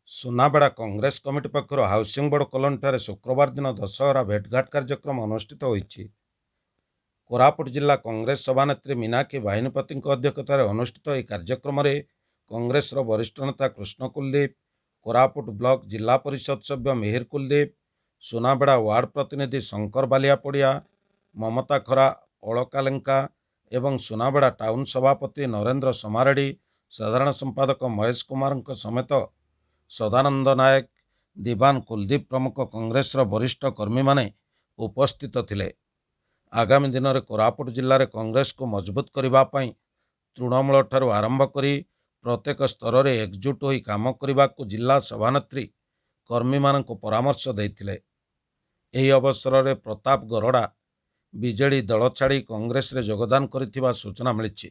Sunabeda Congress committee ପକ୍ଷରୁ housing board କଲୋନୀଠାରେ ଶୁକ୍ରବାର ଦିନ ଦଶହରା ଭେଟଘାଟ କାର୍ଯ୍ୟକ୍ରମ ଅନୁଷ୍ଠିତ ହୋଇଛି। କୋରାପୁଟ ଜିଲ୍ଲା କଂଗ୍ରେସ ସଭାନେତ୍ରୀ ମୀନାକ୍ଷୀ ବାହିନୀପତିଙ୍କ ଅଧ୍ୟକ୍ଷତାରେ ଅନୁଷ୍ଠିତ ଏହି କାର୍ଯ୍ୟକ୍ରମରେ କଂଗ୍ରେସର ବରିଷ୍ଠ ନେତା କୃଷ୍ଣ କୁଲଦୀପ, କୋରାପୁଟ ବ୍ଲକ ଜିଲ୍ଲା ପରିଷଦ ସଭ୍ୟ ମିହିର କୁଲଦୀପ, ସୁନାବେଡ଼ା ୱାର୍ଡ ପ୍ରତିନିଧି ଶଙ୍କର ବାଲିଆପଡ଼ିଆ, ମମତା ଖରା, ଅଳକା ଲେଙ୍କା ଏବଂ ସୁନାବେଡ଼ା ଟାଉନ ସଭାପତି ନରେନ୍ଦ୍ର ସମାରେଡ଼ି, ସାଧାରଣ ସମ୍ପାଦକ ମହେଶ କୁମାରଙ୍କ ସମେତ ସଦାନନ୍ଦ ନାୟକ, ଦିବାନ କୁଲଦୀପ ପ୍ରମୁଖ କଂଗ୍ରେସର ବରିଷ୍ଠ କର୍ମୀମାନେ ଉପସ୍ଥିତ ଥିଲେ। ଆଗାମୀ ଦିନରେ କୋରାପୁଟ ଜିଲ୍ଲାରେ କଂଗ୍ରେସକୁ ମଜବୁତ କରିବା ପାଇଁ ତୃଣମୂଳଠାରୁ ଆରମ୍ଭ କରି ପ୍ରତ୍ୟେକ ସ୍ତରରେ ଏକଜୁଟ ହୋଇ କାମ କରିବାକୁ ଜିଲ୍ଲା ସଭାନେତ୍ରୀ କର୍ମୀମାନଙ୍କୁ ପରାମର୍ଶ ଦେଇଥିଲେ। ଏହି ଅବସରରେ ପ୍ରତାପ ଗରଡ଼ା ବିଜେଡି ଦଳ ଛାଡ଼ି କଂଗ୍ରେସରେ ଯୋଗଦାନ କରିଥିବା ସୂଚନା ମିଳିଛି।